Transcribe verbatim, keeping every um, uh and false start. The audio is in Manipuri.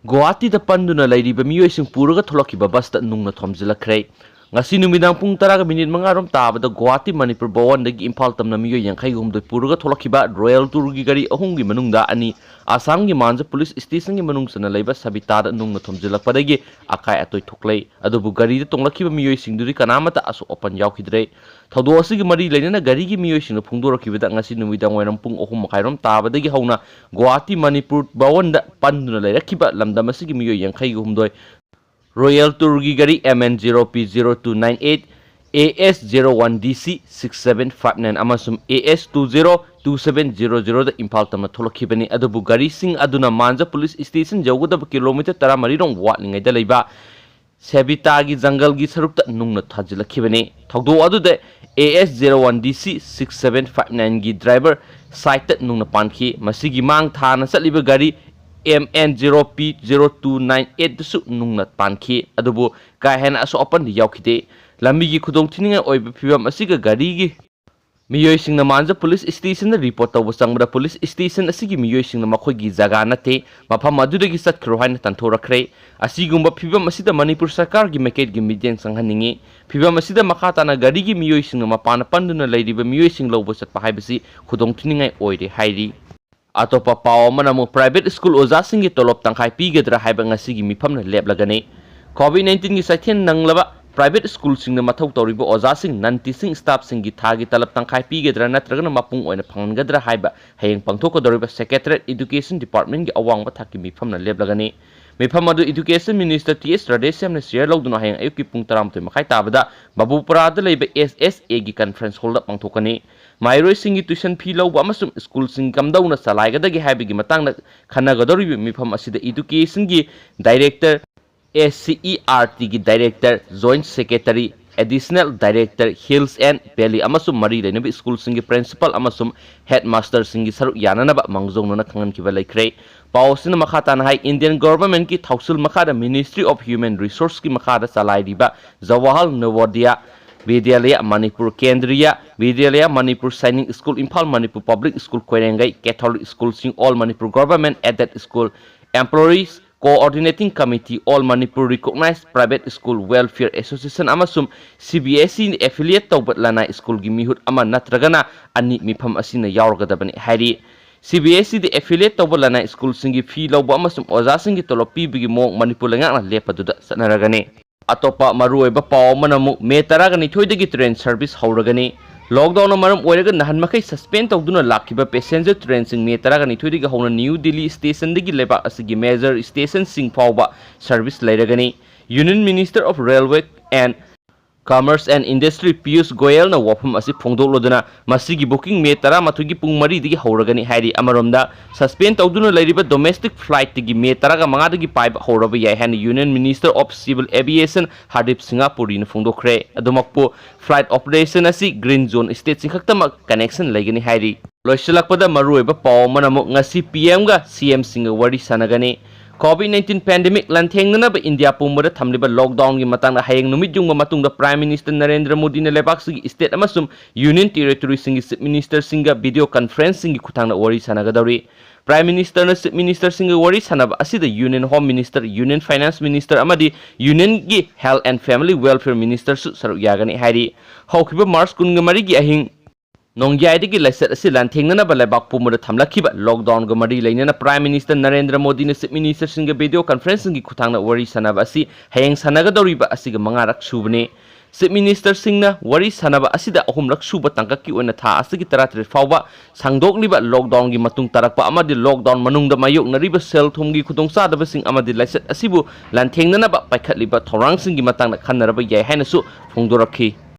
ꯒꯨꯋꯥꯍꯥꯇꯤꯗ ꯄꯟꯗꯨꯅ ꯂꯩꯔꯤꯕ ꯃꯤꯑꯣꯏꯁꯤꯡ ꯄꯨꯔꯒ ꯊꯣꯛꯂꯛꯈꯤꯕ ꯕꯁꯇ ꯅꯨꯡꯅ ꯊꯣꯝꯖꯤꯜꯂꯛꯈ꯭ꯔꯦ꯫ ꯉꯁꯤ ꯅꯨꯃꯤꯗꯥꯡ ꯄꯨꯡ ꯇꯔꯥꯒ ꯃꯤꯅꯤꯠ ꯃꯉꯥ ꯔꯣꯝ ꯇꯥꯕꯗ ꯒꯨꯋꯥꯍꯥꯇꯤ ꯃꯅꯤꯄꯨꯔ ꯚꯋꯟꯗꯒꯤ ꯏꯝꯐꯥꯜ ꯇꯝꯅ ꯃꯤꯑꯣꯏ ꯌꯥꯡꯈꯩ ꯍꯨꯝꯗꯣꯏ ꯄꯨꯔꯒ ꯊꯣꯛꯂꯛꯈꯤꯕ ꯔꯣꯌꯦꯜ ꯇꯨꯔꯒꯤ ꯒꯥꯔꯤ ꯑꯍꯨꯝꯒꯤ ꯃꯅꯨꯡꯗ ꯑꯅꯤ ꯑꯁꯥꯝꯒꯤ ꯃꯥꯟꯖ ꯄꯨꯂꯤꯁ ꯁ꯭ꯇꯦꯁꯟꯒꯤ ꯃꯅꯨꯡ ꯆꯟꯅ ꯂꯩꯕ ꯁꯕꯤꯇꯥꯗ ꯅꯨꯡꯅ ꯊꯣꯝꯖꯤꯜꯂꯛꯄꯗꯒꯤ ꯑꯀꯥꯏ ꯑꯇꯣꯏ ꯊꯣꯛꯂꯦ꯫ ꯑꯗꯨꯕꯨ ꯒꯥꯔꯤꯗ ꯇꯣꯡꯂꯛꯈꯤꯕ ꯃꯤꯑꯣꯏꯁꯤꯡꯗꯨꯗꯤ ꯀꯅꯥꯃꯠꯇ ꯑꯁꯣꯛ ꯑꯄꯟ ꯌꯥꯎꯈꯤꯗ꯭ꯔꯦ꯫ ꯊꯧꯗꯣꯛ ꯑꯁꯤꯒꯤ ꯃꯔꯤ ꯂꯩꯅꯅ ꯒꯥꯔꯤꯒꯤ ꯃꯤꯑꯣꯏꯁꯤꯡꯅ ꯐꯣꯡꯗꯣꯔꯛꯈꯤꯕꯗ, ꯉꯁꯤ ꯅꯨꯃꯤꯗꯥꯡ ꯋꯥꯏꯔꯝ ꯄꯨꯡ ꯑꯍꯨꯝ ꯃꯈꯥꯏꯔꯣꯝ ꯇꯥꯕꯗꯒꯤ ꯍꯧꯅ ꯒꯨꯋꯥꯍꯥꯇꯤ ꯃꯅꯤꯄꯨꯔ ꯚꯋꯟꯗ ꯄꯟꯗꯨꯅ ꯂꯩꯔꯛꯈꯤꯕ ꯂꯝꯗꯝ ꯑꯁꯤꯒꯤ ꯃꯤꯑꯣꯏ ꯌꯥꯡꯈꯩꯒ ꯍꯨꯝꯗꯣꯏ ꯔꯣꯌꯦꯜ ꯇꯨꯔꯒꯤ ꯒꯥꯔꯤ M N zero P zero two nine eight, A S zero one D C six seven five nine ꯑꯃꯁꯨꯡ A S two zero two seven zero zero ꯗ ꯏꯝꯐꯥꯜ ꯇꯝꯅ ꯊꯣꯛꯂꯛꯈꯤꯕꯅꯤ꯫ ꯑꯗꯨꯕꯨ ꯒꯥꯔꯤꯁꯤꯡ ꯑꯗꯨꯅ ꯃꯥꯟꯖ ꯄꯨꯂꯤꯁ ꯁ꯭ꯇꯦꯁꯟ ꯌꯧꯒꯗꯕ ꯀꯤꯂꯣꯃꯤꯇꯔ ꯇꯔꯥꯃꯔꯤ ꯔꯣꯝ ꯋꯥꯠꯂꯤꯉꯩꯗ ꯂꯩꯕ ꯁꯦꯕꯤꯇꯥꯒꯤ ꯖꯪꯒꯜꯒꯤ ꯁꯔꯨꯛꯇ ꯅꯨꯡꯅ ꯊꯥꯖꯤꯜꯂꯛꯈꯤꯕꯅꯤ꯫ ꯊꯧꯗꯣꯛ ꯑꯗꯨꯗ A S zero one D C six seven five nine ꯒꯤ ꯗ꯭ꯔꯥꯏꯚꯔ ꯁꯥꯏꯠꯇ ꯅꯨꯡꯅ ꯄꯥꯟꯈꯤ꯫ ꯃꯁꯤꯒꯤ ꯃꯥꯡ ꯊꯥꯅ ꯆꯠꯂꯤꯕ ꯒꯥꯔꯤ M N zero P zero two nine eight ꯗꯁꯨ ꯅꯨꯡꯅ ꯄꯥꯟꯈꯤ꯫ ꯑꯗꯨꯕꯨ ꯀꯥ ꯍꯦꯟꯅ ꯑꯁꯣꯛ ꯑꯄꯟꯗꯤ ꯌꯥꯎꯈꯤꯗꯦ꯫ ꯂꯝꯕꯤꯒꯤ ꯈꯨꯗꯣꯡꯊꯤꯅꯤꯡꯉꯥꯏ ꯑꯣꯏꯕ ꯐꯤꯕꯝ ꯑꯁꯤꯒ ꯒꯥꯔꯤꯒꯤ ꯃꯤꯑꯣꯏꯁꯤꯡꯅ ꯃꯥꯟꯖ ꯄꯨꯂꯤꯁ ꯁ꯭ꯇꯦꯁꯟꯗ ꯔꯤꯄꯣꯔꯠ ꯇꯧꯕ ꯆꯪꯕꯗ, ꯄꯨꯂꯤꯁ ꯁ꯭ꯇꯦꯁꯟ ꯑꯁꯤꯒꯤ ꯃꯤꯑꯣꯏꯁꯤꯡꯅ ꯃꯈꯣꯏꯒꯤ ꯖꯒꯥ ꯅꯠꯇꯦ, ꯃꯐꯝ ꯑꯗꯨꯗꯒꯤ ꯆꯠꯈ꯭ꯔꯣ ꯍꯥꯏꯅ ꯇꯥꯟꯊꯣꯔꯛꯈ꯭ꯔꯦ꯫ ꯑꯁꯤꯒꯨꯝꯕ ꯐꯤꯕꯝ ꯑꯁꯤꯗ ꯃꯅꯤꯄꯨꯔ ꯁꯔꯀꯥꯔꯒꯤ ꯃꯥꯏꯀꯩꯗꯒꯤ ꯃꯤꯠꯌꯦꯡ ꯆꯪꯍꯟꯅꯤꯡꯏ꯫ ꯐꯤꯕꯝ ꯑꯁꯤꯗ ꯃꯈꯥ ꯇꯥꯅ ꯒꯥꯔꯤꯒꯤ ꯃꯤꯑꯣꯏꯁꯤꯡꯅ ꯃꯄꯥꯟꯗ ꯄꯟꯗꯨꯅ ꯂꯩꯔꯤꯕ ꯃꯤꯑꯣꯏꯁꯤꯡ ꯂꯧꯕ ꯆꯠꯄ ꯍꯥꯏꯕꯁꯤ ꯈꯨꯗꯣꯡꯊꯤꯅꯤꯡꯉꯥꯏ ꯑꯣꯏꯔꯦ ꯍꯥꯏꯔꯤ꯫ ꯑꯇꯣꯞꯄ ꯄꯥꯎ ꯑꯃꯅ ꯑꯃꯨꯛ ꯄ꯭ꯔꯥꯏꯚꯦꯠ ꯁ꯭ꯀꯨꯜ ꯑꯣꯖꯥꯁꯤꯡꯒꯤ ꯇꯣꯂꯣꯞ ꯇꯪꯈꯥꯏ ꯄꯤꯒꯗ꯭ꯔꯥ ꯍꯥꯏꯕ ꯉꯁꯤꯒꯤ ꯃꯤꯐꯝꯅ ꯂꯦꯞꯂꯒꯅꯤ꯫ ꯀꯣꯚꯤꯗ ꯅꯥꯏꯟꯇꯤꯟꯒꯤ ꯆꯩꯊꯦꯡ ꯅꯪꯂꯕ ꯄ꯭ꯔꯥꯏꯚꯦꯠ ꯁ꯭ꯀꯨꯜꯁꯤꯡꯅ ꯃꯊꯧ ꯇꯧꯔꯤꯕ ꯑꯣꯖꯥꯁꯤꯡ, ꯅꯟ ꯇꯤꯆꯤꯡ ꯁ꯭ꯇꯥꯐꯁꯤꯡꯒꯤ ꯊꯥꯒꯤ ꯇꯂꯕ ꯇꯪꯈꯥꯏ ꯄꯤꯒꯗ꯭ꯔꯥ ꯅꯠꯇ꯭ꯔꯒꯅ ꯃꯄꯨꯡ ꯑꯣꯏꯅ ꯐꯪꯍꯟꯒꯗ꯭ꯔꯥ ꯍꯥꯏꯕ ꯍꯌꯦꯡ ꯄꯥꯡꯊꯣꯛꯀꯗꯧꯔꯤꯕ ꯁꯦꯀ꯭ꯔꯦꯇꯔꯤꯌꯦꯠ ꯏꯗꯨꯀꯦꯁꯟ ꯗꯤꯄꯥꯔꯠꯃꯦꯟꯒꯤ ꯑꯋꯥꯡꯕ ꯊꯥꯛꯀꯤ ꯃꯤꯐꯝꯅ ꯂꯦꯞꯂꯒꯅꯤ꯫ ꯃꯤꯐꯝ ꯑꯗꯨ ꯏꯗꯨꯀꯦꯁꯟ ꯃꯤꯅꯤꯁꯇꯔ ꯇꯤ ꯑꯦꯁ ꯔꯥꯙꯦꯁ꯭ꯌꯥꯝꯅ ꯆꯤꯌꯔ ꯂꯧꯗꯨꯅ ꯍꯌꯦꯡ ꯑꯌꯨꯛꯀꯤ ꯄꯨꯡ ꯇꯔꯥꯃꯥꯊꯣꯏ ꯃꯈꯥꯏ ꯇꯥꯕꯗ ꯕꯥꯕꯨꯄꯨꯔꯥꯗ ꯂꯩꯕ ꯑꯦꯁ ꯑꯦꯁ ꯑꯦꯒꯤ ꯀꯟꯐꯔꯦꯟꯁ ꯍꯣꯜꯗ ꯄꯥꯡꯊꯣꯛꯀꯅꯤ꯫ ꯃꯍꯩꯔꯣꯏꯁꯤꯡꯒꯤ ꯇ꯭ꯌꯨꯁꯟ ꯐꯤ ꯂꯧꯕ ꯑꯃꯁꯨꯡ ꯁ꯭ꯀꯨꯜꯁꯤꯡ ꯀꯝꯗꯧꯅ ꯆꯂꯥꯏꯒꯗꯒꯦ ꯍꯥꯏꯕꯒꯤ ꯃꯇꯥꯡꯗ ꯈꯟꯅꯒꯗꯧꯔꯤꯕ ꯃꯤꯐꯝ ꯑꯁꯤꯗ ꯏꯗꯨꯀꯦꯁꯟꯒꯤ director, S C E R ꯇꯤꯒꯤ director, joint secretary, additional director, hills and valley ꯑꯃꯁꯨꯡ ꯃꯔꯤ ꯂꯩꯅꯕ ꯁ꯭ꯀꯨꯜꯁꯤꯡꯒꯤ ꯄ꯭ꯔꯤꯟꯁꯤꯄꯥꯜ ꯑꯃꯁꯨꯡ ꯍꯦꯗ ꯃꯥꯁꯇꯔꯁꯤꯡꯒꯤ ꯁꯔꯨꯛ ꯌꯥꯅꯅꯕ ꯃꯥꯡꯖꯧꯅꯅ ꯈꯪꯍꯟꯈꯤꯕ ꯂꯩꯈ꯭ꯔꯦ꯫ ꯄꯥꯎ ꯑꯁꯤꯅ ꯃꯈꯥ ꯇꯥꯅ ꯍꯥꯏ, ꯏꯟꯗꯤꯌꯟ ꯒꯣꯚꯔꯟꯃꯦꯟꯠꯀꯤ ꯊꯧꯁꯤꯜ ꯃꯈꯥꯗ ꯃꯤꯅꯤꯁꯇ꯭ꯔꯤ ꯑꯣꯐ ꯍ꯭ꯌꯨꯃꯦꯟ ꯔꯤꯁꯣꯔꯁꯀꯤ ꯃꯈꯥꯗ ꯆꯂꯥꯏꯔꯤꯕ Jawahar Navodaya Vidyalaya, Manipur Kendriya Vidyalaya, Manipur Sainik school, Imphal Manipur public school, Koirengei Catholic ꯁ꯭ꯀꯨꯜꯁꯤꯡ, all Manipur government aided school employees Coordinating Committee, All Manipur Recognized Private School Welfare Association ꯑꯃꯁꯨꯡ C B S E affiliate ꯇꯧꯕ ꯂꯅꯥꯏ ꯁ꯭ꯀꯨꯜꯒꯤ ꯃꯤꯍꯨꯠ ꯑꯃ ꯅꯠꯇ꯭ꯔꯒꯅ ꯑꯅꯤ ꯃꯤꯐꯝ ꯑꯁꯤꯅ ꯌꯥꯎꯔꯒꯗꯕꯅꯤ ꯍꯥꯏꯔꯤ꯫ C B S E affiliate ꯇꯧꯕ ꯂꯅꯥꯏ ꯁ꯭ꯀꯨꯜꯁꯤꯡꯒꯤ ꯐꯤ ꯂꯧꯕ ꯑꯃꯁꯨꯡ ꯑꯣꯖꯥꯁꯤꯡꯒꯤ ꯇꯣꯂꯣꯞ ꯄꯤꯕꯒꯤ ꯃꯑꯣꯡ ꯃꯅꯤꯄꯨꯔ ꯂꯩꯉꯥꯛꯅ ꯂꯦꯞꯄꯗꯨꯗ ꯆꯠꯅꯔꯒꯅꯤ꯫ ꯑꯇꯣꯞꯄ ꯃꯔꯨꯑꯣꯏꯕ ꯄꯥꯎ ꯑꯃꯅ ꯑꯃꯨꯛ ꯃꯦ ꯇꯔꯥꯒ ꯅꯤꯊꯣꯏꯗꯒꯤ train service ꯍꯧꯔꯒꯅꯤ꯫ Lockdownꯅ ꯃꯔꯝ ꯑꯣꯏꯔꯒ ꯅꯍꯥꯟ ꯃꯈꯩ suspend ꯇꯧꯗꯨꯅ ꯂꯥꯛꯈꯤꯕ passenger trainꯁꯤꯡ ꯃꯦ ꯇꯔꯥꯒ ꯅꯤꯊꯣꯏꯗꯒꯤ ꯍꯧꯅ ꯅ꯭ꯌꯨ ꯗꯤꯜꯂꯤ stationꯗꯒꯤ ꯂꯩꯕꯥꯛ ꯑꯁꯤꯒꯤ major stationꯁꯤꯡ ꯐꯥꯎꯕ service ꯂꯩꯔꯒꯅꯤ꯫ Union Minister of Railway and Commerce and Industry Piyush ꯒꯣꯌꯦꯜꯅ ꯋꯥꯐꯝ ꯑꯁꯤ ꯐꯣꯡꯗꯣꯛꯂꯗꯨꯅ ꯃꯁꯤꯒꯤ booking ꯃꯦ ꯇꯔꯥꯃꯥꯊꯣꯏꯒꯤ ꯄꯨꯡ ꯃꯔꯤꯗꯒꯤ ꯍꯧꯔꯒꯅꯤ ꯍꯥꯏꯔꯤ꯫ ꯑꯃꯔꯣꯝꯗ, suspend ꯇꯧꯗꯨꯅ ꯂꯩꯔꯤꯕ domestic flightꯇꯒꯤ ꯃꯦ ꯇꯔꯥꯒ ꯃꯉꯥꯗꯒꯤ ꯄꯥꯏꯕ ꯍꯧꯔꯕ ꯌꯥꯏ ꯍꯥꯏꯅ Union Minister of Civil Aviation Hardeep Singh ꯄꯨꯔꯤꯅ ꯐꯣꯡꯗꯣꯛꯈ꯭ꯔꯦ꯫ ꯑꯗꯨꯃꯛꯄꯨ, flight operation ꯑꯁꯤ green zone stateꯁꯤꯡ ꯈꯛꯇꯃꯛ connection ꯂꯩꯒꯅꯤ ꯍꯥꯏꯔꯤ꯫ ꯂꯣꯏꯁꯤꯜꯂꯛꯄꯗ ꯃꯔꯨꯑꯣꯏꯕ ꯄꯥꯎ ꯑꯃꯅ ꯑꯃꯨꯛ ꯉꯁꯤ P Mꯒ C Mꯁꯤꯡꯒ ꯋꯥꯔꯤ ꯁꯥꯟꯅꯒꯅꯤ꯫ COVID nineteen pandemic ꯂꯥꯟꯊꯦꯡꯅꯅꯕ ꯏꯟꯗꯤꯌꯥ ꯄꯨꯝꯕꯗ ꯊꯝꯂꯤꯕ lockdownꯒꯤ ꯃꯇꯥꯡꯗ ꯍꯌꯦꯡ ꯅꯨꯃꯤꯠ ꯌꯨꯡꯕ ꯃꯇꯨꯡꯗ Prime Minister ꯅꯔꯦꯟꯗ꯭ꯔ ꯃꯣꯗꯤꯅ ꯂꯩꯕꯥꯛꯁꯤꯒꯤ state ꯑꯃꯁꯨꯡ Union Territoryꯁꯤꯡꯒꯤ Chief Ministerꯁꯤꯡꯒ video conferenceꯁꯤꯡꯒꯤ ꯈꯨꯠꯊꯥꯡꯗ ꯋꯥꯔꯤ ꯁꯥꯟꯅꯒꯗꯧꯔꯤ꯫ Prime Ministerꯅ Chief Ministerꯁꯤꯡꯒ ꯋꯥꯔꯤ ꯁꯥꯟꯅꯕ ꯑꯁꯤꯗ Union Home Minister, Union Finance Minister ꯑꯃꯗꯤ Unionꯒꯤ Health and Family Welfare Ministerꯁꯨ ꯁꯔꯨꯛ ꯌꯥꯒꯅꯤ ꯍꯥꯏꯔꯤ꯫ ꯍꯧꯈꯤꯕ March ꯀꯨꯟꯃꯔꯤꯒꯤ ꯑꯍꯤꯡ ꯅꯣꯡꯌꯥꯏꯗꯒꯤ ꯂꯥꯏꯆꯠ ꯑꯁꯤ ꯂꯥꯟꯊꯦꯡꯅꯅꯕ ꯂꯩꯕꯥꯛ ꯄꯨꯝꯕꯗ ꯊꯝꯂꯛꯈꯤꯕ lockdownꯒ ꯃꯔꯤ ꯂꯩꯅꯅ Prime Minister ꯅꯔꯦꯟꯗ꯭ꯔ ꯃꯣꯗꯤꯅ Chief Ministerꯁꯤꯡꯒ video conferencingꯒꯤ ꯈꯨꯠꯊꯥꯡꯗ ꯋꯥꯔꯤ ꯁꯥꯟꯅꯕ ꯑꯁꯤ ꯍꯌꯦꯡ ꯁꯥꯟꯅꯒꯗꯧꯔꯤꯕ ꯑꯁꯤꯒ ꯃꯉꯥꯔꯛ ꯁꯨꯕꯅꯤ꯫ Chief Ministerꯁꯤꯡꯅ ꯋꯥꯔꯤ ꯁꯥꯟꯅꯕ ꯑꯁꯤꯗ ꯑꯍꯨꯝꯂꯛ ꯁꯨꯕ ꯇꯥꯡꯀꯛꯀꯤ ꯑꯣꯏꯅ ꯊꯥ ꯑꯁꯤꯒꯤ ꯇꯔꯥꯇꯔꯦꯠ ꯐꯥꯎꯕ ꯁꯥꯡꯗꯣꯛꯂꯤꯕ lockdownꯒꯤ ꯃꯇꯨꯡ ꯇꯥꯔꯛꯄ ꯑꯃꯗꯤ lockdown ꯃꯅꯨꯡꯗ ꯃꯥꯌꯣꯛꯅꯔꯤꯕ ꯁꯦꯜ ꯊꯨꯝꯒꯤ ꯈꯨꯗꯣꯡꯆꯥꯗꯕꯁꯤꯡ ꯑꯃꯗꯤ ꯂꯥꯏꯆꯠ ꯑꯁꯤꯕꯨ ꯂꯥꯟꯊꯦꯡꯅꯅꯕ ꯄꯥꯏꯈꯠꯂꯤꯕ ꯊꯧꯔꯥꯡꯁꯤꯡꯒꯤ ꯃꯇꯥꯡꯗ ꯈꯟꯅꯔꯕ ꯌꯥꯏ ꯍꯥꯏꯅꯁꯨ ꯐꯣꯡꯗꯣꯔꯛꯈꯤ꯫